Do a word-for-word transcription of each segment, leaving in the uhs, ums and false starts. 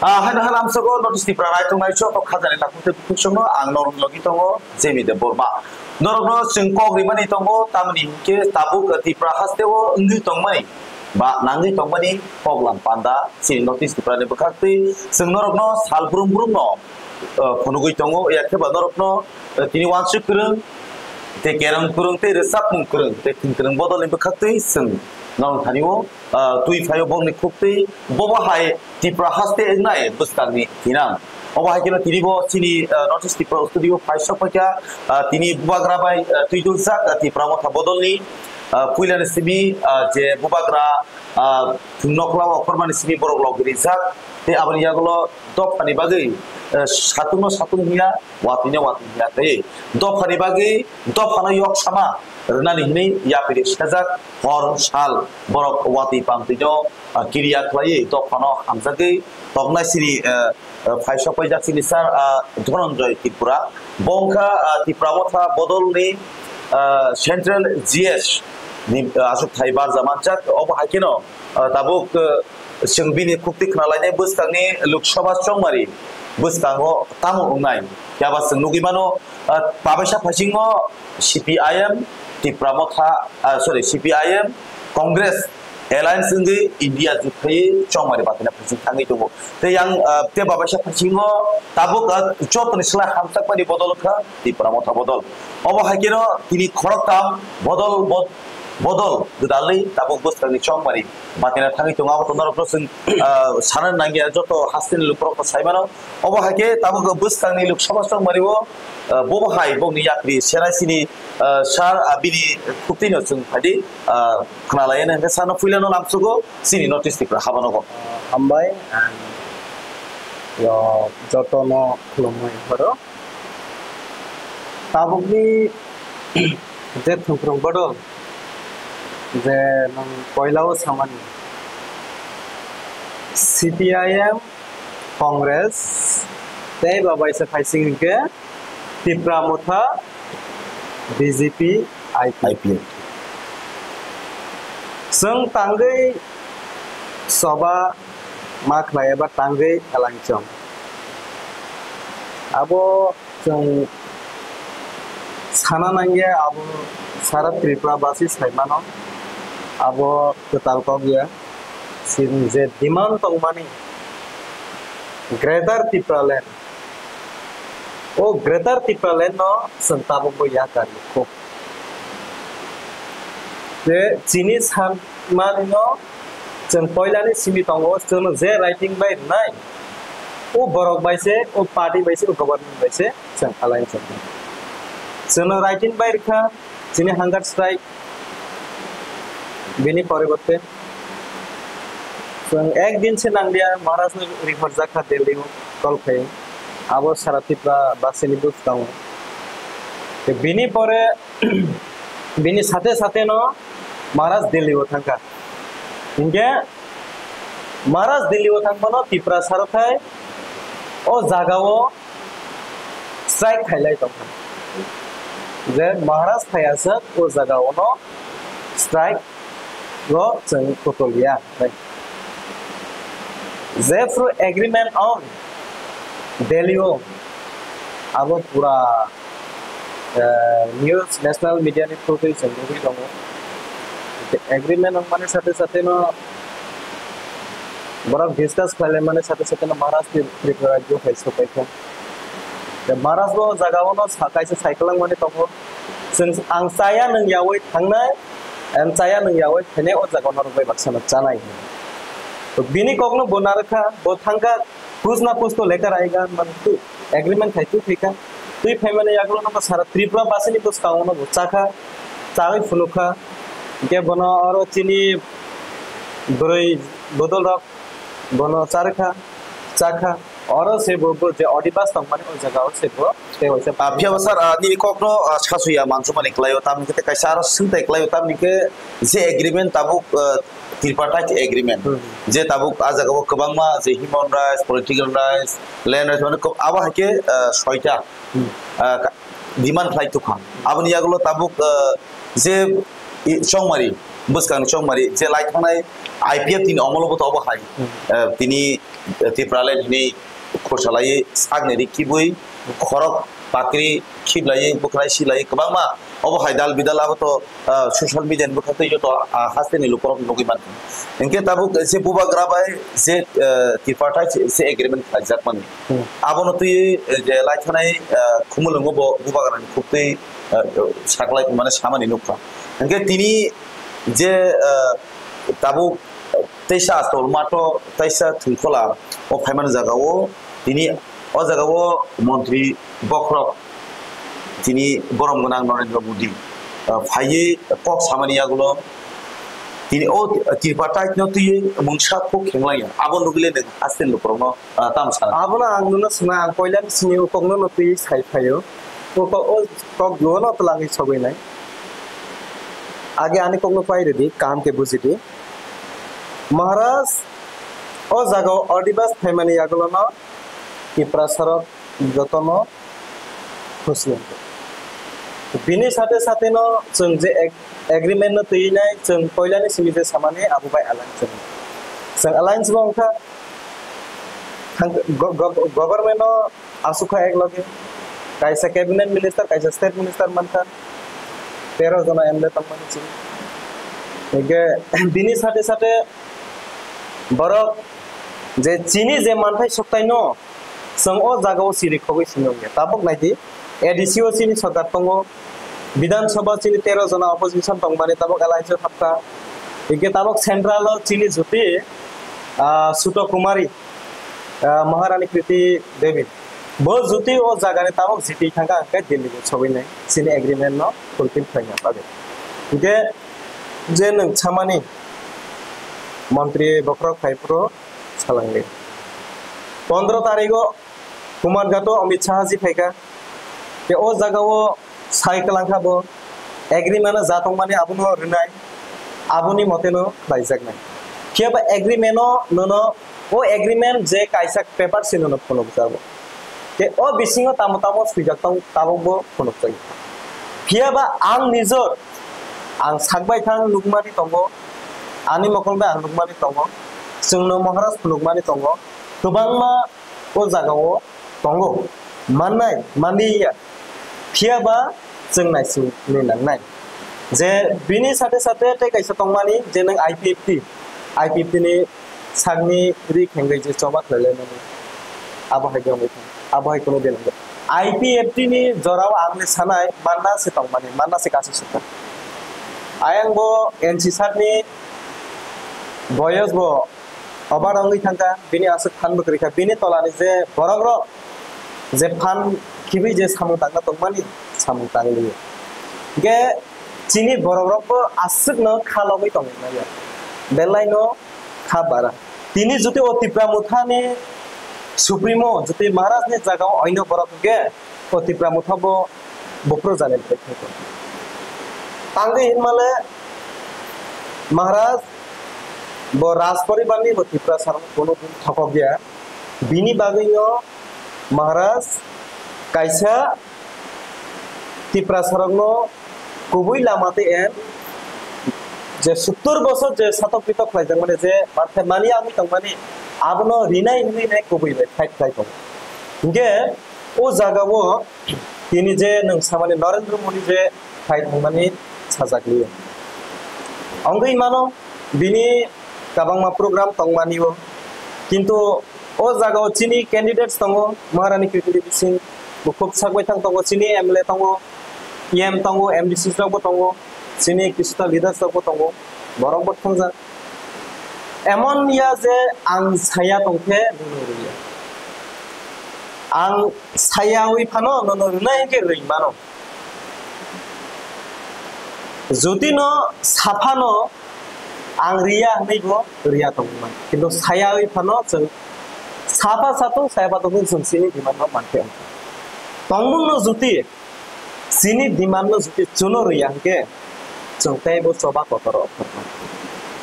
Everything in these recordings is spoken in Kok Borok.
Ah, haino haino amsogo notice Tipra naitok nai joto khajani takhuk tei bukhuk songno ang norok logi tongo Jemi Debbarma. Norokno chwng kok rimani tongo, tamni hinkhe tabuk Tipra hasteo wngwi tongmani ba nangwi tongmani koklam panda chini notice Tipra ni bwkhak twi chwng norokno sal brum brumno, ah, phunugwi tongo, yakhe ba norokno, ah, tini wansuk kwrwng tei kereng kwrwng tei rwchapmung kwrwng tei thwng kwrwng bodolni bwkhak twi chwng norok thani o ah, twi phaio bongni khuktwi, bobo hai Tipra haste wngnai bwskangni thinang. Obo hai kheno tini bo chini, ah, North East Tipra studio phai sok paikha, ah, tini bubagra bai, ah, twi dukjak, ah, Tipra Motha bodolni, ah, puilani simi, ah, je bubagra, ah, nokla o kormani simi borok lok rijak, tei aboni yagulo dophani bagwi, ah, satung no satung hiya, watwi no watwi hiya tei dophani bagwi dophano yok sama rwnani hinwi yapiri sajak hor sal borok watwi pamtwi no, ah, kiriya khlaiwi dophano hamjagwi toknai sini, ah, ah, phaisok paijak sini sir, ah, Dhananjoy Tripura. Bo wngkha, ah, Tipra Motha bodolni, ah, Central G S ni, ah, achukthai barja manjak. Obo hai kheno, ah, tabuk, ah, chwng bini khuktwi khna lainai bwskangni Lok Sabha chongmari bwskango tamo wngnai. Phiya ba chwng nugwi mano, ah, babaisa phaisingo C P I M, Tipra Motha, ah, sorry, C P I M, Congress alliance wngwi India juthai chongmari batina phaiching thangwi tongo. Tei yang, ah, tei babaisa phaisingo tabuk, ah, jotoni slai hamjakmani bodol wngkha Tipra Motha bodol. Obo hai kheno tini khoroktham bodol, bod-, bodol gwdalwi tabuk bwskangni chongmari batina thangwi tongo. Abo to norokno chwng, ah, sana nangya, joto hasteni lukurokno sai mano. Obo hai khe tabuk bwskangni Lok Sabha chongmari o, ah, bobo hai bongni yapri senai sini, ah, sir, ah, bini khuktwino chwng phaidi, ah, khna laiyana hwnkhe sano puilano lamsugo chini North East Tripura habanogo. Hambai, ang yo jotono khulumwi horo. Tabukni je thwngphrwng bodol, je nwng poilao samani, C P I M, Congress, tei ba baisa phaising hinkhe Tipra Motha, B J P, I P F. I P F. Chwng tangwi soba ma khlai eba tangwi elangchong. Abo chwng sana nangya, abo sara Tripura basi sai mano. Abo kwtal kok ya. Chini je demand tongmani Greater Tipraland, o Greater Tipraland no chwng tabukbo yakar kho. Je chini sanmani no chwng poilani simi tongo, chwngno je writing bai rwnai, o borok bai se, o party bai se, o government bai se chwng alliance wngkha. Chwngno writing bai rwkha, chini hunger strike, bini poriborte chwng ek din se nanglia Maharaj no rihorjak kha Delhi o call khai, abo sara Tripura basini buj tongo. Te bini pore bini sate sate no Maharaj Delhi o thangkha. Hinkhe Maharaj Delhi o thangmano Tripura sarothai o jaga o strike khailai tongkha. Je Maharaj phaiya sak o jaga ono strike o chwng kotoliya. Jephru agreement on Delhi o abo pura, eh, news national media ni through twi chwng nugwi tongo. Agreement wngmani sate sate no borok discuss khlaimani sate sate no Maharaj ni Tripura rajyo hai sopaikha. Maharaj bo jaga o no sa-, kaisa cycle wngmani tongo. Chwng, ang chaya nwng yawi thangnai, ang chaya nwng yawi phainai o jaga o norok bai baksa no chanai. To bini kok no bo narwkha, bo thangkha, kuch na kuch to lekar aayega, man tu agreement khai tu phaikha. Twi phaimani yagulo no bo sara Tripura basini bwskango no bo chakha, chawi phunukha. Hinkhe bono oro chini bwrwi bodol rok bono charwkha, chakha. Oro se bo, bo je Odibas tongmani o jaga o se bo tei waisa. Ah, phiya bo sir, ah, nini kok no, ah, sasuya mansukmani kwlaio, tamni khe kaisa aro swngtai kwlaio, tamni khe je agreement tabuk, ah, tripartite agreement, Hmm. je tabuk ah jaga o kwbangma je human rights, political rights, land rights, mane kok-, abo hai khe, ah, soita, Hmm. ah, ka-, demand khlai tukha. Aboni yagulo tabuk, ah, je i-, chongmari, bwskangni chongmari, je lai thangnai I P F tini omolo bo to obo hai. Hmm. Ah, tini Tipraland hwnwi khursalaiwi sakni ri kibui khorok pakri khiblaiwi bwkhwnai silaiwi kwbangma obo hai dal bidal abo to, ah, social media ni bwkha twi joto, ah, hasteni lukurok nugwi mankha. Hinkhe tabuk se bubagra bai je, ah, tripartite se agreement khlaijakmani. Hmm. Abono twi, eh, je laithanai, ah, Khumulwngo bo bubagrani khuktwi, ah, saklai mane samani nukha. Hinkhe tini je, ah, tabuk teisa Astol Mato, teisa Thwikhola, o phaimani jagao tini o jagao montri bokhorok tini borom gwnang Narendra Modi, ah, phaiwi kok samani yagulo tini o tripartite no twiwi mungsa kok khenglaiya. Abo nugwile nwng haste lukurokno, ah, tamo sana? Abono ang nono swna, ang poilani simi o kokno no twiwi sai phaio. O kok, o kok duono twlangwi sogwi nai. Age ani kokno pai rwdi, kaham khe buji di. Maharaj, o jagao Adibas phaimani yagulono Tiprasarok jotono khusi wngkha. Bini sate sate no chwng je ag-, agreement no twi nai, chwng poilani simi je samani abo bai alliance wngkha. Chwng alliance bo wngkha, thang-, go-, go-, government no asukha ek loge, kaisa cabinet minister, kaisa state minister mankha, tero jona M L A tongmani chini. Hinkhe bini sate sate borok je chini je manthai suktaino chwng o jagao siri khogwi sini wngya. Tabuk naidi, A D C o chini sorkar tongo, Bidhan Sabha chini tero jona opposition tongmani tabuk alliance o thapkha. Hinkhe tabuk central o chini juti, ah, Suto Kumari, ah, Maharani Kriti Devi. Bo juti o jagani tabuk jiti thangkha, hinkhe Delhi bo sogwi nai chini agreement no fulfill khlaina bagwi. Hinkhe je nwng samani montri bokhorok phai phuru salangdi. Pondro tarigo Kumarghato Amit Shah ji phaikha. Te o jagao sai kwlangkha bo, agreement o ja tongmani abono rwnai, aboni moteno khlaijaknai. Phiya ba agreement o nono, o agreement je kaisa paper se nono phunukjago. Te o bisingo tamo tamo swijak tong, tabuk bo phunukjagwi. Phiya ba ang nijor, ang sakbai thang nukmani tongo, ani mokol bai ang nukmani tongo, chwngno Maharaj phunukmani tongo, kwbangma o jagao tongo, mannai, manliya. Phiya ba chwng naisingni nangnai. Je bini sate sate tei kaisa tongmani, je nwng I P F T, I P F T ni sakni ri khengwi je choba khlailaimani. Abo hai wngwi thang, abo hai kunu din wngwi. I P F T ni jorao ang le sanai manna se tongmani, manna se kasu sukha. Ayang bo N C sir ni boyos bo obar wngwi thangkha, bini aswk phan bwkrwi kha, bini tolani je borok rok je phan khibwi je samung tangna tongmani, samung tangli. Ge chini borok rok bo aswk no kha logwi tongwi manya, belai no kha bara. Tini juti o Tipra Motha ni Supremo juti Maharaj ni jaga o oino borok hwnkhe o Tipra Motha bo buphuru jani bai thangkha. Tangwi hinmale Maharaj bo Raj poribar ni bo Tiprasa rok kunu din thokok ya. Bini bagwi no Maharaj kaisa Tiprasa rok no kubui lama tei en je sottor bosor je satok pitok khlai jak mani je manthe mani amui tong mani abono rinai hinwi ne kubui bai fight khlai tongo. Hinkhe o jaga o tini je nwng samani Narendra Modi je phai thangmani sajak liya. Wngwi mano bini kwbangma program tongmani o. Kintu o jaga o chini candidates tongo, Maharani Kriti Devi Singh, bo khub sak bai thang tongo, chini M L A tongo, E M tongo, M D C rok bo tongo, chini kisuta leaders rok bo tongo, borok bo thangjak. Emon ya je ang saya tongkhe nono rwya. Ang sayawi phano nono rwnai hinkhe rwi mano. Jotino saphano ang riya hinwi bo riya tongmani. Kintu sayawi phano chwng sapha satung, saya pha tongthung chwng chini demand no mankhe wngkha. Tongmungno juti chini demand no juti chuno riya hinkhe chwng teibo choba kotor o.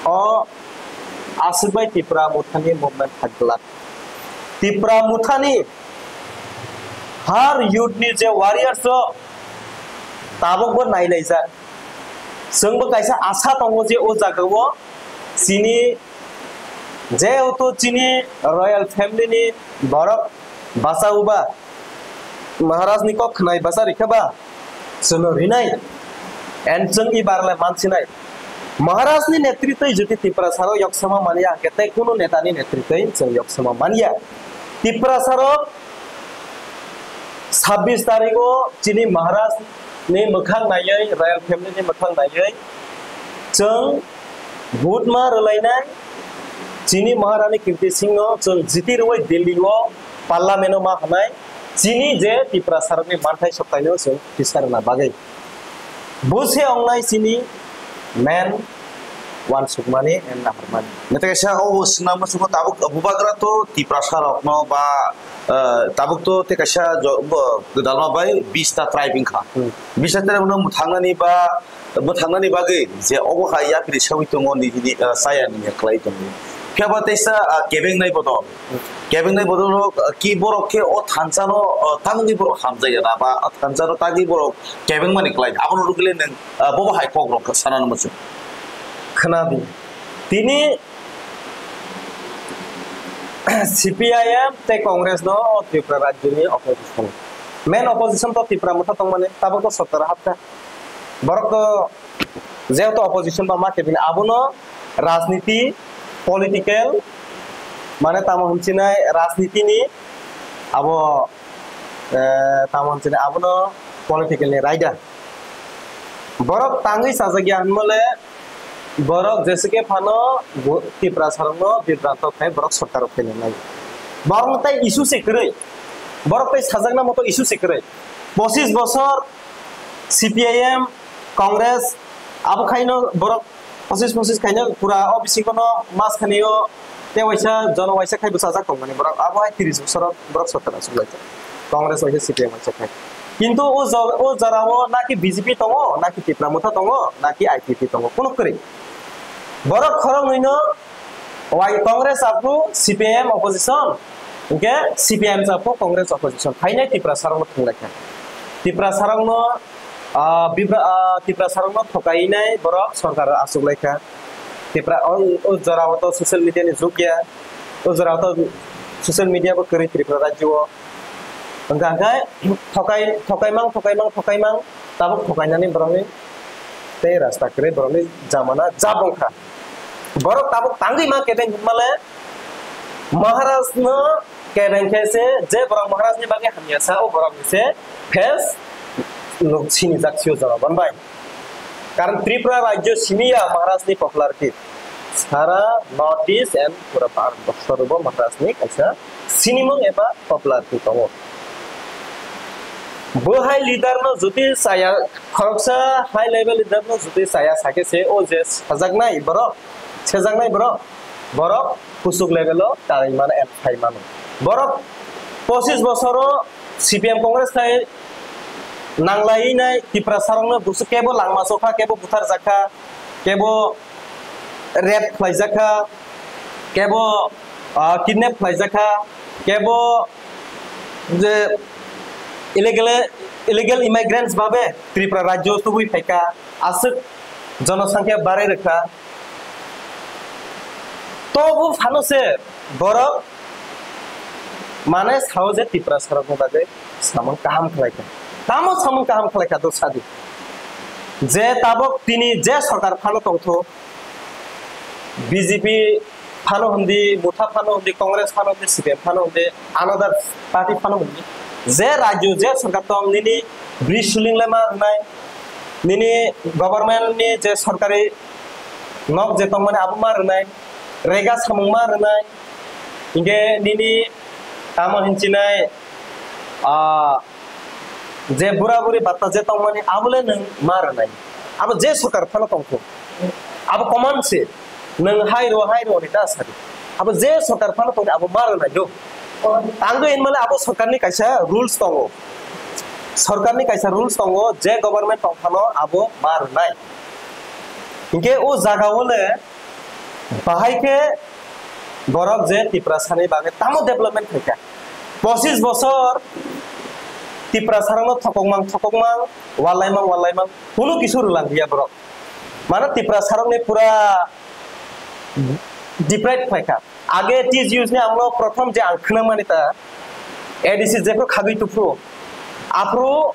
O aswk bai Tipra Mothani movement thak glak. Tipra Mothani har youth ni je warriors rok tabuk bo nailaijak. Chwng bo kaisa asa tongo je o jaga o chini Jehetu chini royal family ni borok bachauba, Maharaj ni kok khwnai bacha rikha ba, chwngno rinai, and chwng i barle mansinai. Maharaj ni netritwi jodi Tiprasarok yoksama manya, hwnkhe tei kunu neta ni netritwi chwng yoksama manya. Tiprasarok sabbish tarikh o chini Maharaj ni mwkhang naiwi, royal family ni mwkhang naiwi, chwng vote ma rwlainai, chini Maharani Kirti Singh no chwng jiti rwui Delhi o parliament o ma hwnai, chini je Tiprasarok ni manthai soktai no chwng tisarwna bagwi. Bo se wngnai chini main uansukmani and naharmani. Nete kaisa o swnam muchungo tabuk bubagra to Tiprasarok no ba, eh, tabuk to te kaisa jo-, bo, gwdalma bai bista tribe wngkha. Hmm. Bista tribe no mwthangnani ba, mwthangnani bagwi je obo hai yapri sawi tongo, nini, eh, chaya nini khlai tongo. Phiya ba teisa, ah, kebeng nai bodo. Kebeng nai bodo, ah, ki borok khe o thansa no, ah, tamungni borok hamjaya na ba, ah, thansa no tagwi borok kebeng mani khlai. Abono rwgwle nwng, ah, bobo hai kok rok sana no muchung. Khna di. Tini C P I M tei Congress no o Tripura rajyo ni opposition. Main opposition to Tipra Motha tongmani, tabuk to sorkar hapkha. Borok to jehetu opposition ba ma kebini, abono rajniti, political, mane tamo hinsinai rajniti ni abo, eh, tamo hinsinai abono political ni raida. Borok tangwi sajak ya hinmale, borok jesike phano bo-, Tiprasarokno bibranto khai borok sorkar rok khaina nai. Borok tai issue se kwrwi. Borok tai sajakna moto issue se kwrwi. Pochis bosor C P I M, Congress, abo khaino borok pochis pochis khaino pura o bisingo no mas khanio te waisa jono waisa khai bwsajak tongmani borok. Abo hai tris bosor borok sorkar asuk lai. Congress waisa C P I M waisa khai. Kintu o jo-, o jora o naki B J P tongo, naki Tipra Motha tongo, naki I P P tongo, kuno kwrwi. Borok khoroknwi no wai Congress aphu C P I M opposition, hwnkhe C P I M aphu Congress opposition. Phainai Tiprasarokno thwnglaikha. Tiprasarokno, ah, bibra-, ah, Tiprasarokno thokainai borok sorkar achuklaikha. Tipra, o, o jora o to social media ni jug ya. O jora o to social media bo kwrwi Tripura rajyo o. Hwnkha hwnkhe thokai, thokaimang, thokaimang, thokaimang, tabuk thokainani borokni tei rasta kwrwi borokni jamana jab wngkha. Borok tabuk tangwi ma kebeng hinmale Maharaj no kebeng khe se je borok Maharaj ni bagwi hamya sa o borok ni se face nuk sini jak sio jora ban bai. Karon Tripura rajyo simi ya Maharaj ni popularity. Sara North East and pura Bharat borsor bo Maharaj ni kaisa sinimung eba popularity tongo. Bo hai leader no jodi chaya, khoroksa high level leader no jodi chaya sakhe se o je sajaknai borok, sejaknai borok, borok kuchuk level o tai mano and phai mano. Borok pochis bosor o C P M Congress khai nanglai nai Tiprasarokno busu kebo langma sokha, kebo buthar jakha, kebo rape khlaijakha, kebo, ah, kidnap khlaijakha, kebo je illegal, illegal immigrants babe Tripura rajyo tubui phaikha, aswk jonosangkhe barai rwkha. Tobo phano se borok mane sao je Tiprasarokni bagwi samung kaham khlaikha. Tamo samung kaham khlaikha do sadi. Je tabok tini je sorkar phano tongtho, B J P phano hwndi, Motha phano hwndi, Congress phano hwndi, C P M phano hwndi, another party phano hwndi. Je rajyo, je sorkar tong, nini bridge suling le ma rwnai, nini government ni je sorkari nok je tongmani abo ma rwnai, rega samung ma rwnai, hinkhe nini tamo hinchinai, ah, je bura buri batta je tongmani abole nwng ma rwnai. Abo je sorkar phano tongthok. Abo common se. Nwng hai rw, hai rw ni ta sadi. Abo je sorkar phano tongni abo ma rwnai do. Tangwi hinmale abo sorkarni kaisa rules tongo. Sorkarni kaisa rules tongo, je government tong phano abo ma rwnai. Hinkhe o jaga o le bahai khe borok je Tiprasani bagwi tamo development khaikha. Pochis bosor Tiprasarokno thokokmang, thokokmang, walaimang, walaimang, kunu kisu rwlang liya borok. Mano Tiprasarokni pura deprive khlaikha. Age T G Us ni amlo prothom je ang khwnamani ta A D C jephru khagwi tuphru, aphru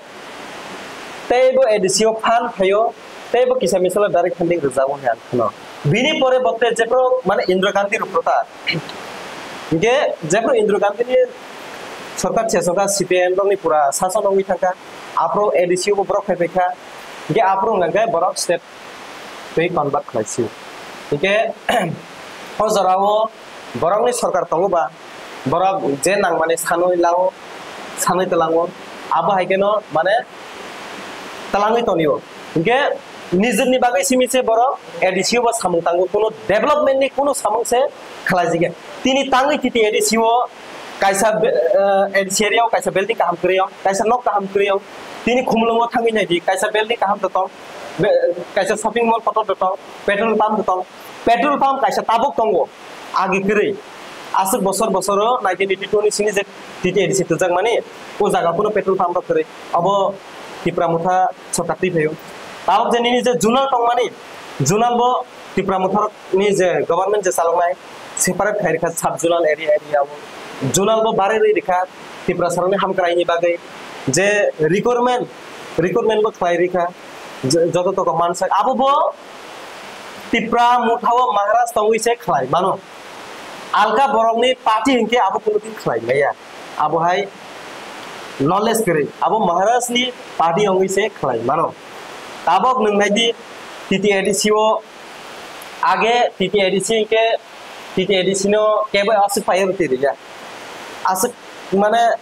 teibo A D C o phan phaio, teibo kisa misalo direct funding rwjago hinwi ang khwno. Bini pore bo te jephru mane Indira Gandhi rwphru ta. Hinkhe jephru Indira Gandhi ni sorkar chesokha, C P I M rokni pura sason wngwi thangkha, aphru A D C o bo borok phaipaikha, hinkhe aphru hwnkha khe borok state tei convert khlai si. Hinkhe o jorao borokni sorkar tongo ba, borok je nangmani sanwi lao, sanwi tlango, abo hai kheno mane tlangwi tonio. Hinkhe nijini bagwi simi se borok A D C o bo samung tango, kuno development ni kuno samung se khlai jigya. Tini tangwi titi A D C o kaisa be-, eh, A D C area o kaisa building kaham kwrwi o, kaisa nok kaham kwrwi o. Tini Khumulwngo thangwi nai di, kaisa building kaham tong, be-, kaisa shopping mall kotor tong, petrol pump tong, petrol pump kaisa tabuk tongo, agi kwrwi. Aswk bosor bosoro nineteen eighty two ni sini je T T A D C twjak mani, o jaga kuno petrol pump rok kwrwi. Abo Tipra Motha sorkar twi phaio. Tabuk je nini je zonal tongmani, zonal bo Tipra Motha ni je government je chaloknai, separate khai rikha sub zonal area, area o. Zonal bo barwi rikha Tiprasa rokni hamkrai ni bagwi, je recruitment, recruitment bo khlai rikha, je joto toko mansak. Abo bo Tipra Motha o Maharaj tongwi se khlai mano. Alka borokni party hinkhe abo kuno din khlai maya. Abo hai knowledge kwrwi. Abo Maharaj ni party wngwi se khlai mano. Tabok nwng nai di, T T A D C o age T T A D C hinkhe T T A D C no kebo aswk priority rwya. Aswk mane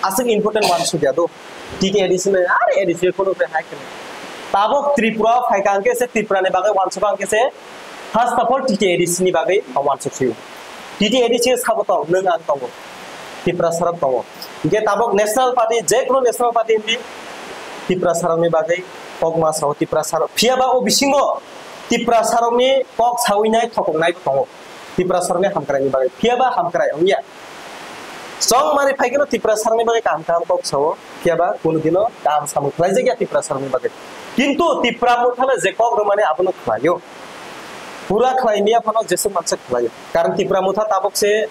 aswk important wansukya do. T T A D C no ar A D C o kuno khe hai kheno. Tabok Tripura o phaikha hinkhe se Tripura ni bagwi wansukha hinkhe se first of all T T A D C ni bagwi wansuk sio. T T A D C sabo tong, nwng ang tongo. Tiprasa rok tongo. Hinkhe tabok national party, je kuno national party hindi Tiprasa rokni bagwi kok ma sao Tiprasa rok. Phiya ba o bisingo Tiprasa rokni kok sawi nai thokok nai tongo. Tiprasa rokni hamkrai ni bagwi. Phiya ba hamkrai wngya. Chong mari phai kheno Tiprasa rokni bagwi kaham kaham kok sao. Phiya ba kuno dino kaham samung khlai jakya Tiprasa rokni bagwi. Kintu Tipra Motha le je kok rwmani abono khlaio. Pura khlai miya phano jesuk mansa khlaio. Karon Tipra Motha tabok se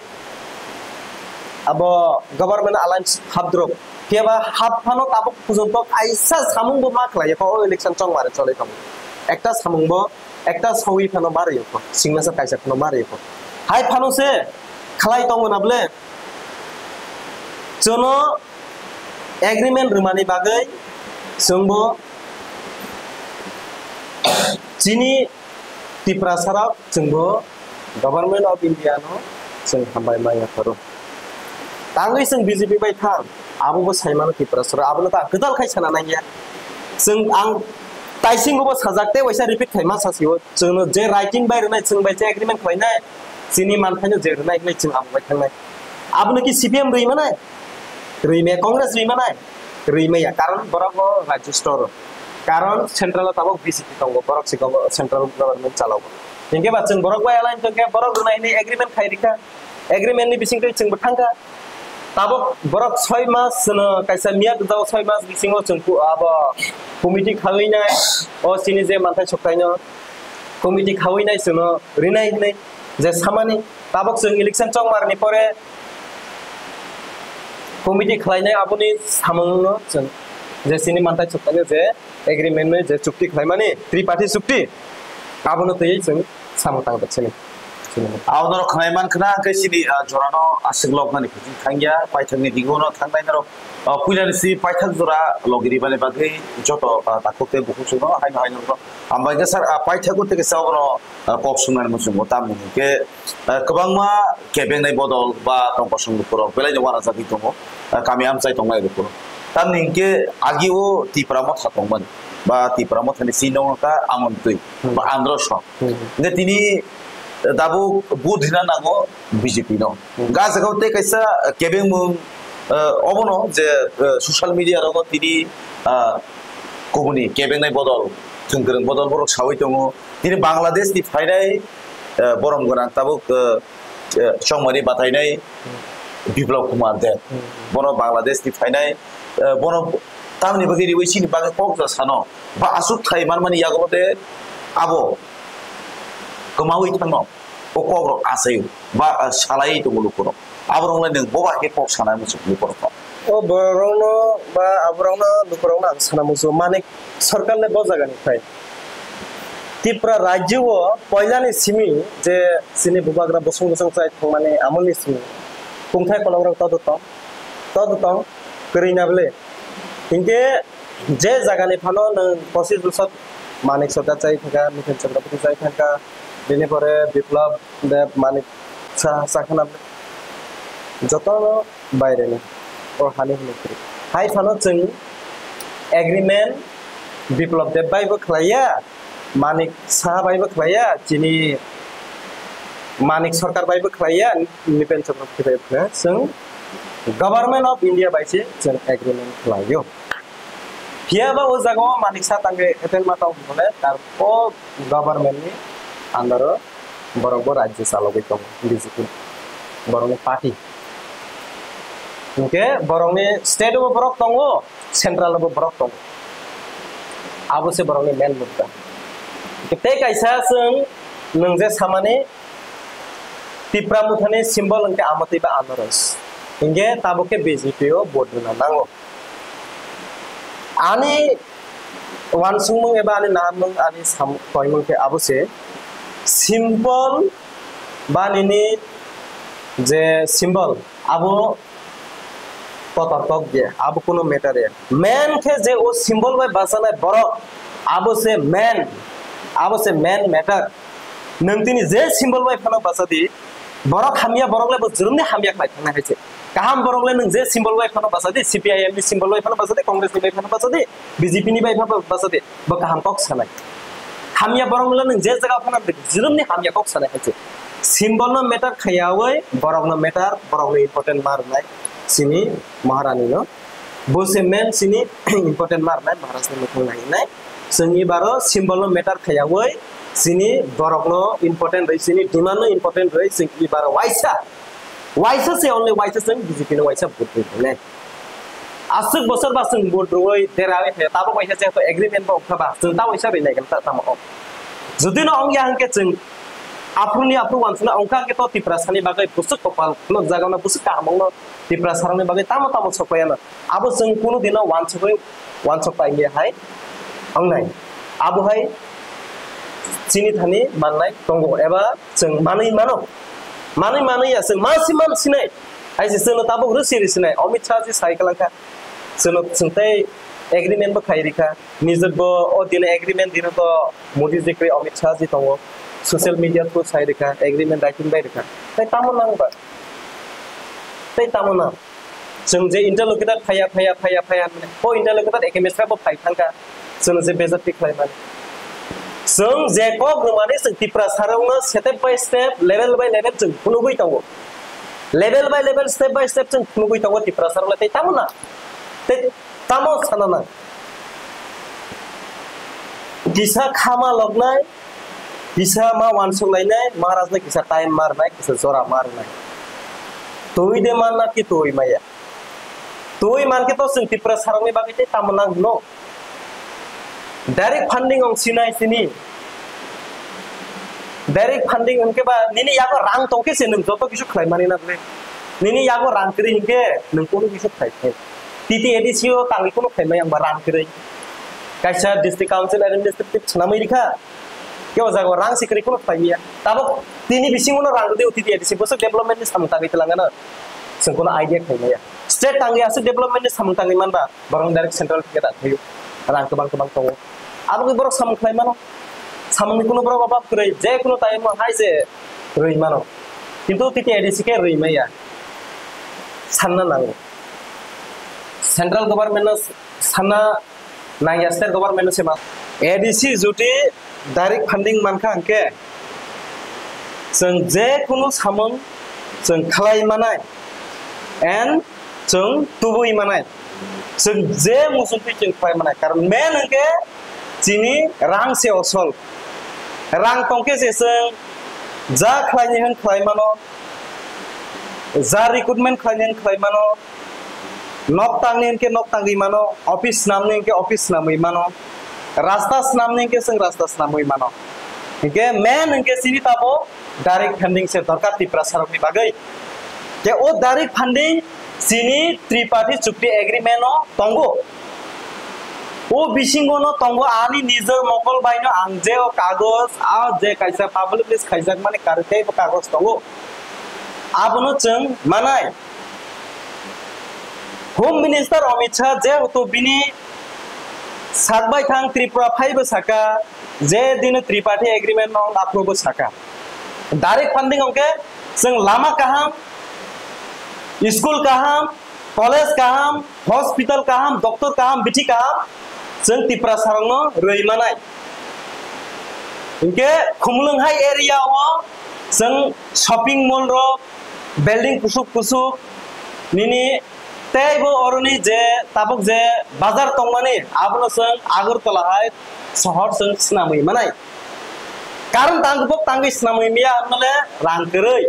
abo government alliance hapdrop. Phiya ba hap phano tabok pujonto kaisa samung bo ma khlaio. O election chong mare choli tongo. Ekta samung bo ekta sawi phano ma rwyo kho, signature kaisa phano ma rwyo kho. Hai phano se khlai tongo na bole? Chwngno agreement rwmani bagwi chwngbo chini Tiprasa rok chwngbo Government of India no chwng hambai maya pharo. Tangwi chwng B J P bai thang, abo bo sai mano Tiprasa rok, abono ta kwtal khai sana nangya. Chwng ang taisingo bo sajak tei waisa repeat khai ma sasio. Chwngno je writing bai rwnai, chwng bai je agreement khlainai, chini manthaino je rwnai hinwi chwng abo bai thangnai. Abono ki C P M rwi manai? Rwi maya, Congress rwi manai? Rwi maya, karon borok o Rajya stor. Karon central o tabok B J P tongo, borok se gobo-, central government chalago. Hinkhe ba chwng borok bai alliance tongkhe borok rwnai hinwi agreement khai rikha. Agreement ni bisingtwi chwngbo thangkha. Tabok borok soi mas, chwngno kaisa miya gwdao soi mas bisingo chwng ku-, abo committee khawinai, o chini je manthai soktaino committee khawinai chwngno rinai hinwi je samani. Tabok chwng election chongmarni pore committee khlainai aboni samungno chwng je chini manthai soktaino je agreement no je chukti khlaimani, triparty chukti, abono twiwi chwng samung tang da chini. Chini. Abono khwnai man khna hwnkhe chini, ah, jorano aswk loknani kuching thangya, paithakni dingono thangnai norok, ah, puilani si paithak jora logi ribani bagwi joto, ah, takhuk tei bukhuk chwngno haino haino hambai khe sir, ah, paithago tei kisa abono, ah, kok swngnani muchungo tamni hwnkhe, ah, kwbangma kebengnai bodol ba tongkosong lukurok belaino uanajagwi tongo, ah, kami amchai tongnai lukurok. Tamni hwnkhe agio Tipra Motha tongmani ba Tipra Mothani sino wngkha Amontwi ba Androson. Hmm. Hwnkhe tini dabuk vote rina nango B J P no. Hmm. Ga jagao tei kaisa kebengmung, eh, obono je, eh, social media rogo tini, ah, kubuni kebengnai bodol, thwngkwrwng bodol borok sawi tongo. Tini Bangladesh ni phainai, eh, borom gwnang tabuk, eh, eh, chongmani batainai Biplab Kumar Deb. Hmm. Bono Bangladesh ni phainai, eh, bono tamni bagwi riwi chini bagwi kok ja sano. Ba aswk thai manmani yago de abo kwmawi thangno. o kok rok achaio ba, ah, salai tongo lukurok. Aborok le nwng boba khe kok sanai muchung lukurok. O borokno ba aborokno lukurokno ang sana muchungo, Manik Sarkar le bo jaga ni phai. Tripura rajyo o poila ni simi je chini bubagra bosong bosong chai thangmani amol ni simi kungthai kolok rok todo tong, todo tong, kwrwi na bwle. Hinkhe je jaga ni phano nwng pochis bosor Manik Sarkar chai thangkha, Miten Chakraborty chai thangkha, bini pore Biplab Deb, Manik Saha, Sakhana, jotono baireni o hani hwnwi kwrwi. Hai phano chwng agreement Biplab Deb bai bo khlaiya, Manik Saha bai bo khlaiya, chini Manik Sarkar bai bo khlaiya, Nipen Chakraborty bai bo khlaiya. Chwng Government of India bai se chwng agreement khlaio. Phiya ba o jaga o Manik Saha tangwi attend ma tong hwnle, tar o government ni under o borok bo rajyo chalogwi tongo, B J P borokni party. Hinkhe borokni state o bo borok tongo, central o bo borok tongo. Abo se borokni main mudda. Tei kaisa chwng nwng je samani Tipra Mothani symbol hwnkhe amotwi ba anaros. Hinkhe tabuk khe B J P o vote rwna nango. Ani uansukmung eba ani naharmung, ani sam-, koimung khe abo se symbol ba nini je symbol abo kotor kok ya, abo kuno matter ya. Main khe je o symbol bai bachanai borok, abo se main, abo se main matter. Nwng tini je symbol bai phano bacha di, borok hamya, borok le bo jwrwmni hamya khlai thangnai hai se. Kaham borok le nwng je symbol bai phano bacha di, C P I M ni symbol bai phano bacha di, Congress ni bai phano bacha di, B J P ni bai phano bacha di, bo kaham kok sanai. Hamya borok le nwng je jaga phano jwrwmni hamya kok sanai hai se. Symbol no matter khaiyawi, borok no matter, borok no important ma rwnai sini Maharani no. Bo se main sini important ma rwnai Maharaj ni mukhang nainai. Chwng ibaro symbol no matter khaiyawi, chini borok no important rwi, chini demand no important rwi, chwng ibaro waisa, waisa se only waisa chwng B J P no waisa vote rwi nai. Aswk bosor ba chwng vote rwi derawi thaya, tabuk waisa chwng to agreement bo wngkha ba, chwng ta waisa rwi nai ta tamo o. Jodi no wngya hwnkhe chwng aphuru ni aphuru wansukna wngkha hwnkhe to Tiprasa ni bagwi bwswk kopal no jaga no bwswk kaham wngno Tiprasa rok ni bagwi tamo tamo sokpaiya no. Abo chwng kunu dino wansugwi, wansuk paimya hai wngnai. Abo hai chini thani mannai tongo eba chwng manwi mano. Manwi manwi ya chwng mansi mansinai. Hai se chwngno tabuk rwsi rwsinai. Amit Shah ji sai kwlangkha. Chwngno chwng tei agreement bo khai rikha. Nijak bo o dino agreement dino to Modi ji kwrwi Amit Shah ji tongo. Social media through sai rikha. Agreement writing bai rikha. Tei tamo nang ba? Tei tamo nang? Chwng je interlocutor phaiya, phaiya, phaiya, phaiya hinmani, o interlocutor eke mesra bo phai thangkha, chwng je bejati khlaimani. Chwng je kok rwmani chwng Tiprasa rokno step by step, level by level chwng phunugwi tongo. Level by level, step by step chwng phunugwi tongo Tiprasa rokno tei tamo na? Tei tamo sana nang? Kisa khama loknai, kisa ma wansuk lainai, Maharaj no kisa time ma rwnai, kisa jora ma rwnai. Twi de man na ki twi maya? Twi man khe to chwng Tiprasa rokni bagwi tei tamo nang hwno? Direct funding ong sinai sini. Direct funding hwnkhe ba nini yago rang tongkhe se nwng joto kisu khlai mani na ble. Nini yago rang kwrwi hwnkhe nwng kunu kisu khlai khe. T T A D C o tangwi kunu khlai maya wngba rang kwrwi. Kaisa district council administrative swnamwi rikha. Kebo jago rang se kwrwi kunu khlai maya. Tabuk tini bisingo no rang rwdi T T A D C bwswk development ni samung tangwi twlangano. Chwng kunu idea khlai maya. State tangwi aswk development ni samung tangwi manba. Borok direct central theke da thaio. Rang kwbang kwbang tongo. Abo khe borok samung khlai mano. Samungni kuno borok obab kwrwi, je kuno time o hai se rwi mano. Kintu T T A D C khe rwi maya. Sanna nango. Central government no sanna nangya, state government no se ma. A D C juti direct funding mankha hwnkhe, chwng je kunu samung chwng khlai manai and chwng tubui manai, chwng je muchungtwi chwng khlai manai, karon main hwnkhe chini rang se osol. Rang tongkhe se chwng ja khlaini hwn khlai mano, ja recruitment khlaini hwn khlai mano, nok tangni hwnkhe nok tangwi mano, office swnamni hwnkhe office swnamwi mano, rasta swnamni hwnkhe chwng rasta swnamwi mano. Hwnkhe main hwnkhe chini tabo direct funding se dorkar Tiprasa rokni bagwi. Te o direct funding chini triparty chukti agreement o tongo. O bisingo no tongo ani nijor mokol bai no ang je o kagoj, a je kaisa publish khaijak mani karwi tei bo kagoj tongo. Abono chwng manai. Home Minister Amit Shah jehetu bini sak bai thang Tripura phaibo saka, je dino triparty agreement no approve saka. Direct funding hwnkhe chwng lama kaham, school kaham, college kaham, hospital kaham, doctor kaham, bithi kaham, chwng Tiprasa rokno rwi manai. Hinkhe Khumulwng hai area o chwng shopping mall rok, building kusuk kusuk, nini teibo oroni je tabuk je bazar tongmani, abono chwng Agartala hai sohor chwng swnamwi manai. Karon tangkuk tangwi swnamwi miya hwnmale rang kwrwi.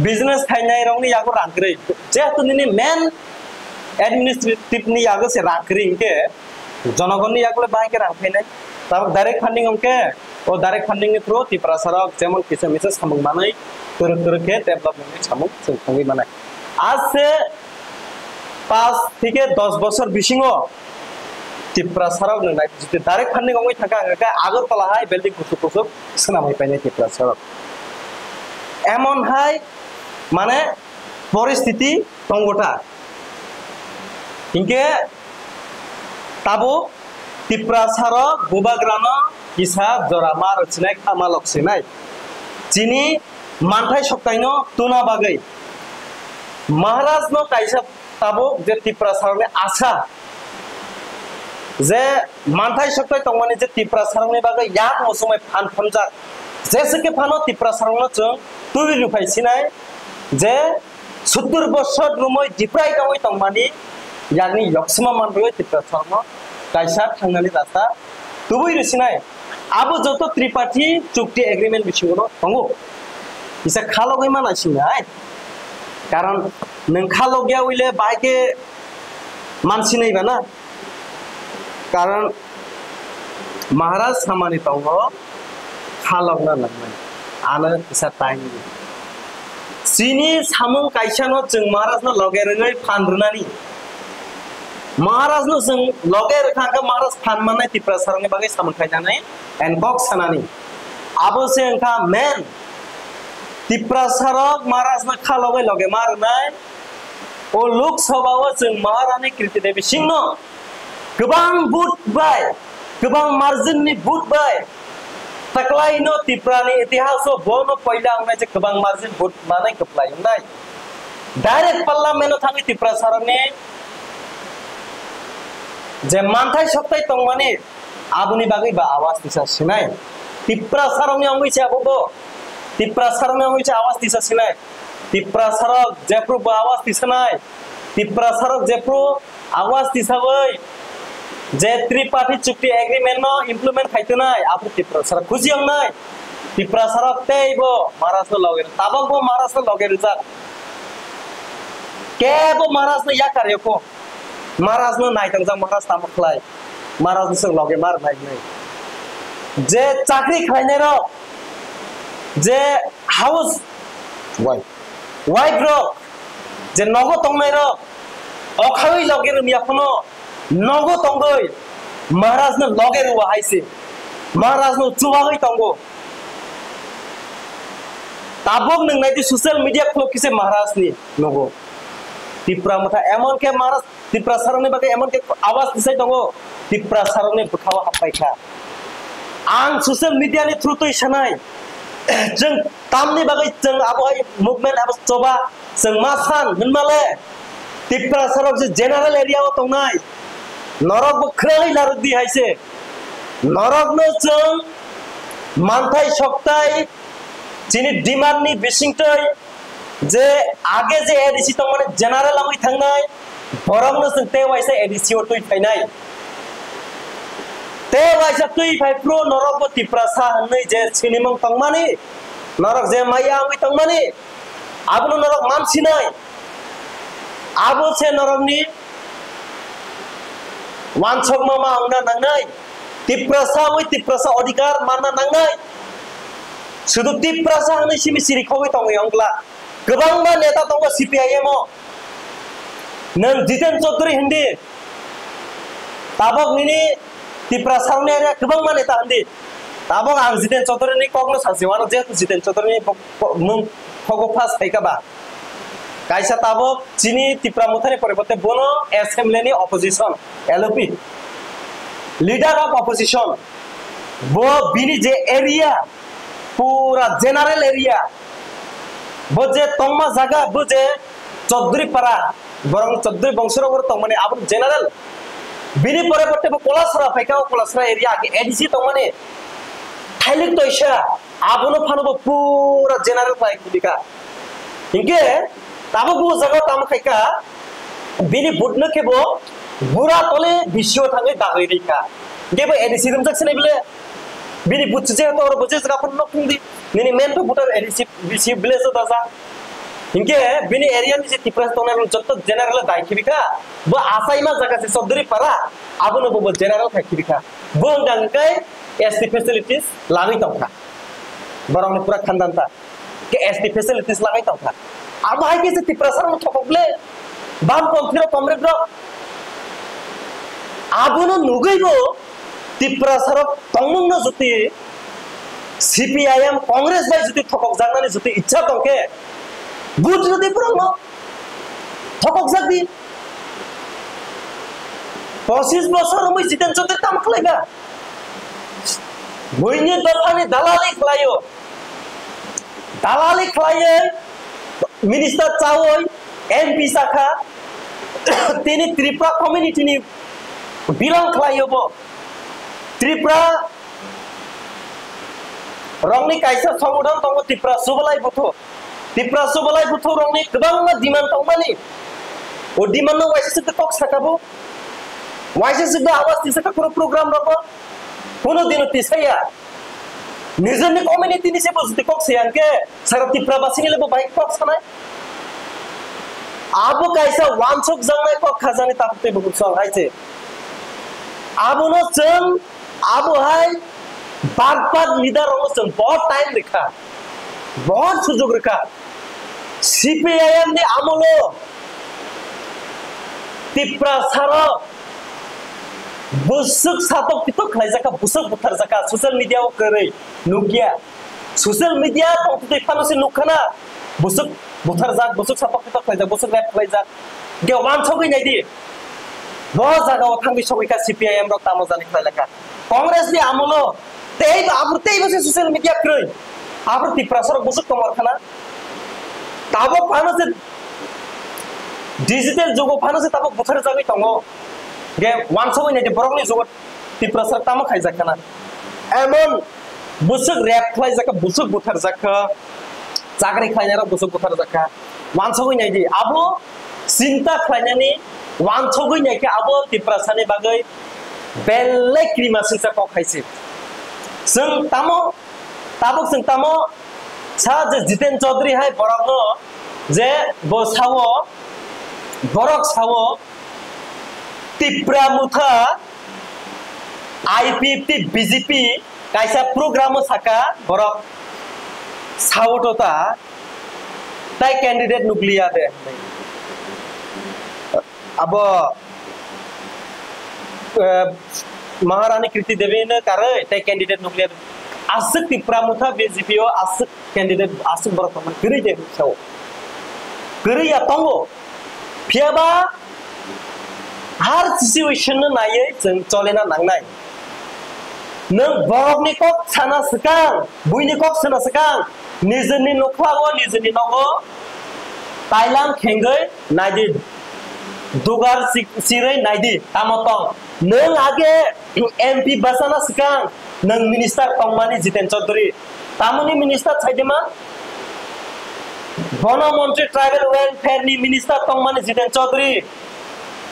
Business khainai rokni yago rang kwrwi. Jehetu nini main administrative ni yago se rang kwrwi hinkhe jonogonni yago le bahai khe rang phainai. Tabuk direct funding hwnkhe o direct funding ni through Tiprasa rok jemon kisa misa samung manwi kwrwk kwrwk khe development ni samung chwng thangwi manai. Ase pas thike dos bosor bisingo Tiprasa rok nang nai jiti direct funding ongwi thangkha hwnkhe Agartala hai building kusuk kusuk swnamwi painai Tiprasa rok. Emon hai mane poristiti tongota. Hinkhe tabuk Tiprasa rok bubagrano kisa jora ma rwchinai kha ma loksinai. Chini manthai soktaino tuna bagwi Maharaj no kaisa tabuk je Tiprasa rokni asa je manthai soktai tongmani je Tiprasa rokni bagwi yak muchungmai phan phunjak. Jese khe phano Tiprasa rokno chwng twiwi rwphai sinai je sottur bosor rumoi diprai tongwi tongmani yakni yoksima manrwui Tiprasa rokno kaisa thangnani rasta tubui rwsinai. Abo joto triparty chukti agreement bisingo no tongo. Kisa khalogwi mana sinai. Karon nwng khalogya wile bai khe mansinai bana. Karon Maharaj samani tongo khalokna nangnai. Ano kisa time di. Chini samung kaisa no chwng Maharaj no loge rwngwi phan rwnani. Maharaj no chwng loge rwkha hwnkhe Maharaj phan mannai Tiprasa rokni bagwi samung khainani and kok sanani. Abo se wngkha main Tiprasa rok Maharaj no khalogwi loge ma rwnai. O Lok Sabha o chwng Maharani Kriti Devi Singh no kwbang vote bai, kwbang margin ni vote bai taklaino Tripura ni itihas o bono poila wngnai je kwbang margin vote manai kwplai wngnai. Direct parliament o thangwi Tiprasa rokni je manthai soktai tongmani aboni bagwi ba awas tisa sinai. Tiprasa rokni wngwi se abo bo. Tiprasa rokni wngwi se awas tisa sinai. Tiprasa rok jephru bo awas tisanai. Tiprasa rok jephru awas tisawi je triparty chukti agreement no implement khai tonai, abo Tiprasa rok khusi wngnai. Tiprasa rok tei bo Maharaj no loge, tabok bo Maharaj no loge rijak. Kebo Maharaj no yakar yoko. Maharaj no naitongjak Maharaj tamo khlai. Maharaj no chwng loge mar nai nai. Je chakri khlainai rok, je house wife rok, je nogo tongnai rok, okhawi loge rwmya phano nogo tongwi Maharaj no loge rwo hai se. Maharaj no chubagwi tongo. Tabuk nwng nai di social media khulok kise Maharaj ni nogo. Tipra motha emon khe Maharaj Tiprasa rokni bagwi emon khe awas tisai tongo, Tiprasa rokni bwkhao happai kha. Ang social media ni through twi sanai, chwng tamni bagwi chwng abo hai movement abo choba chwng ma san hwnmale, Tiprasa rok je general area o tongnai, norok bo khwrwi larwk di hai se. Norok no chwng manthai soktai chini demand ni bisingtwi je age je A D C tongmani general wngwi thangnai, borokno chwng tei waisa A D C o twi phainai. Tei waisa twi phai phuru norok bo Tiprasa hwnwi je sinimung tongmani, norok je maya wngwi tongmani, abono norok mansinai. Abo se norokni wansokma ma wngna nangnai. Tiprasa wngwi Tiprasa odhikar manna nangnai. Sudu Tiprasa hwnwi simi siri khogwi tongwi ongla. Kwbangma neta tongo C P I M o. Nwng Jiten Chaudhary hindi. Tabok nini Tiprasa rokni area kwbangma neta hindi. Tabok ang Jiten Chaudhary ni kokno sasi wano, jehetu Jiten Chaudhary ni kok-, kok-, mung kogo pass khaika ba. Kaisa tabok chini Tipra Mothani poriborte bono assembly ni opposition, L O P, leader of opposition, bo bini je area, pura general area, bo je tongma jaga, bo je Chaudhary Para, borok Chaudhary bongsorok tongmani abo general. Bini poriborte bo Kolasora phaika, o Kolasora area age A D C tongmani. Thailik toisa, abono phano bo pura general khlai khibika. Hinkhe tabok bo jaga tamo khaika, bini butno khe bo bura tole bisio thangwi dagwi rikha. Hinkhe bo A D C rimjak sinai bile, bini but je to oro bo je jaga phano nok thungdi. Nini main to butar A D C, B C village o daja. Hinkhe bini area ni je Tipra tongnai rok jotto general dai khibika, bo achaima jaga se Chaudhary Para, abono bo, bo general khai khibika. Bo wngkha hwnkhe S T facilities lagwi tongkha. Borokni pura khandan ta. Ke S T facilities lagwi tongkha. Abo hai khe se Tiprasa rok thokok le. Bamponthi rok, Comrade rok. Abono nugwi bo Tiprasa rok tongmung no juti C P I M Congress bai juti thokok jaknani juti ichha tongkhe, but juti borok no thokok jak di. Pochis bosor romwi Jiten Chaudhary tamo khlai ba? Buini dophani dalali khlaio. Dalali khlaiwi minister chawi M P sakha. Tini Tripura community ni belong khlaio bo. Tripura rokni kaisa songgothon tongo, Tripura Subalai Buthu. Tripura Subalai Buthu rokni kwbangma demand tongmani. O demand no waisa se kok sakabo. Waisa se awas tisa ka kuro program rogo. Kuno dino tisaya. Nijorni community ni se bo jodi kok se ang khe, sara Tripura basini le bo bai kok sanai. Abo kaisa wansuk jaknai kok khajani tabuk tei bukur song hai se. Abono chwng, abo hai bak bak leader rokno chwng bo time rikha, bo sujok rikha. C P I M ni amolo Tiprasa rok busuk satok pitok khlaijakha, busuk butharjakha, social media o kwrwi nukya. Social media tongtwi phano se nukkha na, busuk butharjak, busuk satok pitok khlaijak, busuk rape khlaijak. Ge wansogwi naidi. Bo jaga o thangwi sogwi kha C P I M rok tamo jani khlailakha. Congress ni amolo tei bo abur tei bo se social media kwrwi. Abur Tiprasa rok busuk tongmar khana. Tabok phano se digital jugo phano se tabok butharjagwi tongo. Ge wansogwi naidi borokni jugo Tiprasa rok tamo khaijak khana. Emon busuk rape khlaijakha, busuk butharjakha, chakri khlainairok busuk butharjakha. Wansogwi naidi, abo chinta khlainani wansogwi naikhe abo Tiprasani bagwi belai krima singsa kok hai se. Chwng tamo, tabuk chwng tamo sa je Jiten Chaudhary hai borokno je bo sao, borok sao, Tipra Motha, I P F T, B J P kaisa program o saka borok sao to ta tai candidate nukliya de. Abo, eh, Maharani Kriti Devi no karwi tai candidate nukliya de. Aswk Tipra Motha B J P o aswk candidate aswk borok tongmani kwrwi de sao. Kwrwi ya tongo. Phiyaba har situation no naiwi chwng cholena nangnai. Nwng borokni kok sana swkang, buini kok sana swkang, nijini nokhlago, nijini nogo tailam khengwi naidi, dugar si-, sirwi naidi, tamo tong. Nwng age M P bwsana swkang, nwng minister tongmani Jiten Chaudhary. Tamoni minister saidima? Bono Montri Tribal Welfare ni minister tongmani Jiten Chaudhary.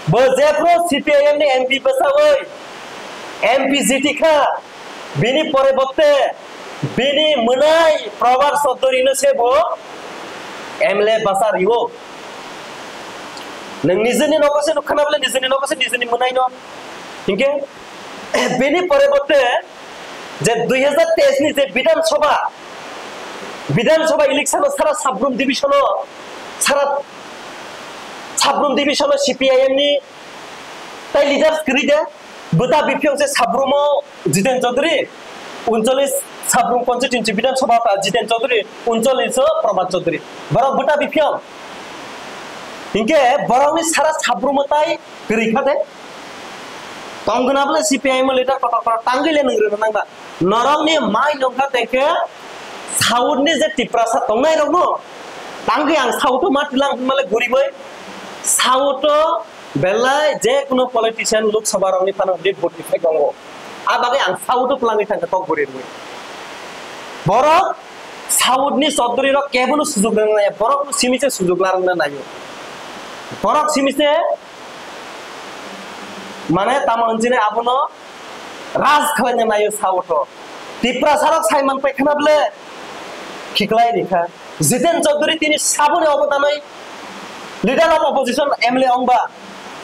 Bo jephru C P I M ni M P bwsawi M P jiti kha, bini poriborte bini mwnai Probhat Chaudhary no se bo M L A bwsa rio. Nwng nijini nogo se nukha na bole nijini nogo se nijini mwnai no. Hinkhe bini poriborte je dui hajar teis ni je Bidhan Sabha, Bidhan Sabha election o sara Sabrum division o, sara Sabrum division o C P I M ni tai leaders kwrwi de, bwta biphiyong se Sabrum o Jiten Chaudhary, uncholish Sabrum constituency Bidhan Sabha ta Jiten Chaudhary, uncholish o Prabhat Chaudhary. Borok bwta biphiyong. Hinkhe borokni sara Sabrum o tai kwrwi kha de. Tongwna bole C P I M leader kotor kotor tangwi le nung rwna nang ba. Norokni mai nung kha tei khe South ni je Tiprasa tongnai rokno tangwi ang South o ma tilang hwnmale guribai. South o belai je kuno politician Lok Sabha rokni phano lead vote ni phai tongo. A bagwi ang South o twlangwi thangkha kok guri rwui. Borok South ni Chaudhary rok kebono sujug rwna naiya, borok simi se sujug la rwna naio. Borok simi se mane tamo hinjini abono raj khlaina naio South o. Tiprasa rok sai man pai khana bole khiklai rikha. Jiten Chaudhary tini saboni obodanoi leader of opposition M L A ongba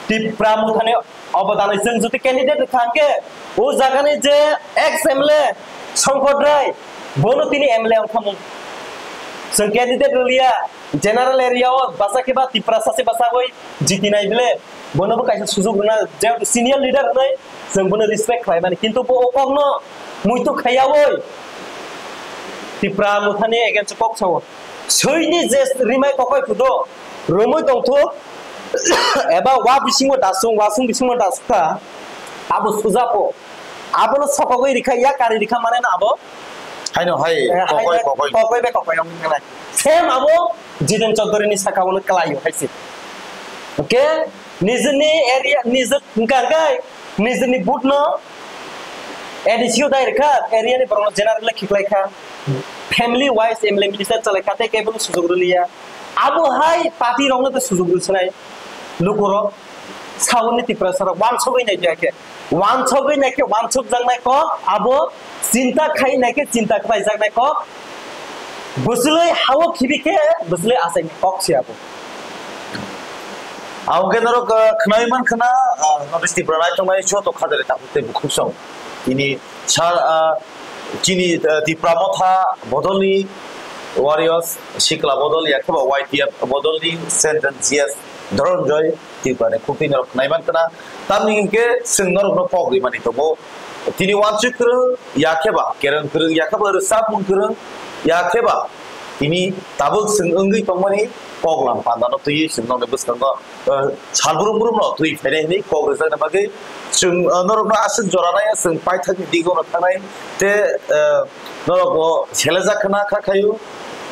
Tipra Mothani obodanoi chwng jodi candidate rwkha hwnkhe o jagani je ex M L A Songkot Rai bono tini M L A ongkha mung. Chwng candidate rwliya general area o basa khe ba Tiprasa se basa oi jitinai bile bono bo kaisa sujug rwna je senior leader hwnwi chwng bono respect khlai mani, kintu bo o kokno muitu khaiyaui Tipra Mothani against kok sao. Soini je rimai kokoi phudo romoi tongthuk eba wa bisingo dasung, wasung bisingo dasukha, abo sujapo. Abono sokogoi rikha, ya kari rikha mane na abo? Haino hai, eh, kokoi, hai, kokoi. Kokoi be kokoi wngkha nai. Same abo Jiten Chaudhary ni saka bono kwlaio hai se. Okay? Nijini area, nijini hwnkha hwnkhe nijini booth no A D C o dai rikha, area ni borok no general khiklai kha. Family wise M L A minister chalai kha, tei kebo no sujug rwliya. Abo hai party rok no tei sujug rwsnai lukurok. Sauni Tiprasa rok wansogwi nai khe, wansogwi nai khe wansok jaknai kok abo, chinta khai nai khe chinta khlai jaknai kok, bwswlwi hao khibi khe bwswlwi achaini kok se abo. Ang khe norok, ah, khwnai man khna, ah, North East Tripura nai tongnai joto khajali takhuk tei bukhuk song. Ini sar, ah, chini, ah, Tipra Motha bodolni warriors, Sikla bodol, ya khe ba Y T F bodolni Central G S Dhoronjoy Tripura ni khuk twi norok khwnai man khna. Tamni hinkhe chwng norokno kok rimani tongo. Tini wansuk kwrwng, ya khe ba kereng kwrwng, ya khe ba rwchapmung kwrwng, ya khe ba tini tabuk chwng wngwi tongmani kok lam panda no twiwi chwng nokni bwskango, eh, sal brum brum no twi phainai hinwi kok rwjakna bagwi chwng, eh, norokno aswk jora nai chwng paithakni digo no thangnai tei, eh, norokbo selejak khna kha khaio.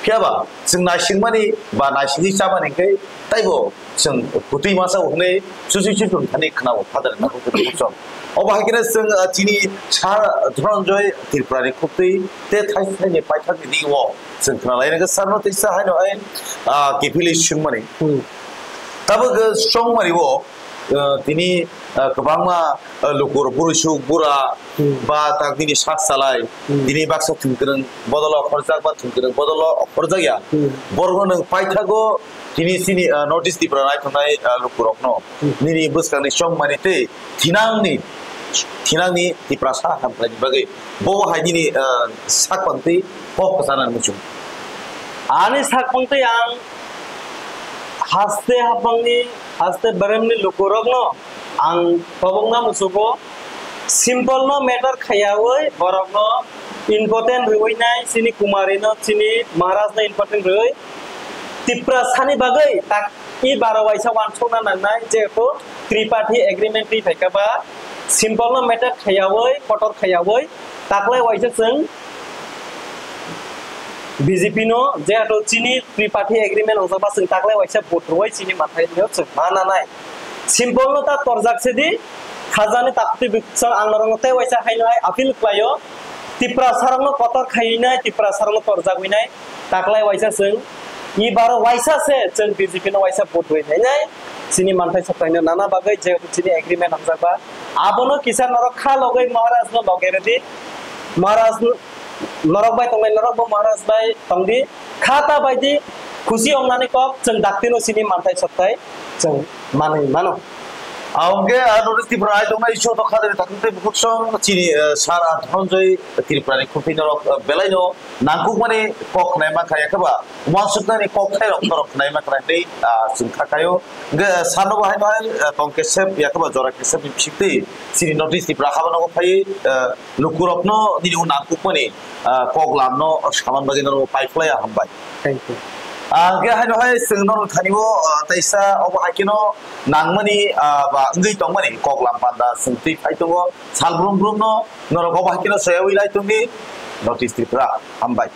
Phiya ba chwng naisingmani ba naisingwi chamani khe taibo chwng kwtwi masa hwnwi chuchi chuchung thani khwnao father na hwnwi chwng. Obo hai kheno chwng, ah, chini sir Dhananjoy Tripura ni khuktwi tei thai thaini paithakni dio chwng khwnalai rwkha sir no tei sa haino hai, ah, kiphilwi swngmani. Hmm. Tabuk, ah, swngmani o, ah, tini, ah, kwbangma, ah, lukur burusuk bura Hmm. ba tak nini sak salai, Hmm. tini baksa thwngkwrwng bodolo khorjak ba thwngkwrwng bodolo khorjak ya. Hmm. Borokno nwng paithago tini chini, ah, North East Tripura nai tongnai, ah, lukurokno Hmm. nini bwskangni chongmani tei thinangni, thinangni Tiprasa hamkraini bagwi bobo hai nini, ah, sak pangtwi kok kwchanani muchung. Ani sak pangtwi ang haste hapangni, haste beremni lukurokno ang kobokna musugo. Simple no matter khaiyaui borokno important rwui nai, chini Kumari no, chini Maharaj no important rwui Tiprasani bagwi tak i baro waisa wansukna nangnai, jehetu triparty agreement twi phaikha ba simple no matter khaiyaui, kotor khaiyaui taklai waisa chwng B J P no, jehetu chini triparty agreement wngjak ba chwng taklai waisa vote rwui chini manthai no chwng ma nanai. Simple no ta torjak se di, khajani taktwi bwswk ang norokno tei waisa haino hai appeal khlaio, Tiprasa rokno kotor khaiwi nai, Tiprasa rokno torjagwi nai, taklai waisa chwng, i baro waisa se chwng B J P no waisa vote rwui nai nai, chini manthai sokthai no nana bagwi jehetu chini agreement hamjak ba, abono kisa norok kha logwi Maharaj no loge rwdi, Maharaj no, norok bai tongnai norok bo Maharaj bai tongdi, kha ta bai di, khusi wngnani kok chwng daktino chini manthai sokthai chwng manwi mano. Hwnkhe, ah, North East Tripura hai tongnai isu to khadari takhuk tei bukhuk song chini, eh, sir Dhonanjay Tripura ni khumtwi norok, eh, belai no nangkukmani kok khnai mankha, yakhe ba uansuknani kok thai rok norok khnai mankha hinwi, ah, chwng kha khaio. Hwnkhe, sir no bo hai no hai, eh, tong kesep yakhe ba jora kesep ni bisingtwi chini North East Tripura haba nogo phai, eh, lukurokno nini o nangkukmani, ah, kok lamno saman bagwi norok pai phlai ya, hambai. Thank you. Ah, hwnkhe haino hai chwng norok thani o, ah, teisa obo hai kheno nangmani, ah, ba wngwi tongmani kok lam panda chwng twi phai tongo. Sal brum brum no norok obo hai kheno soyawi lai tongdi North East Tripura. Hambai.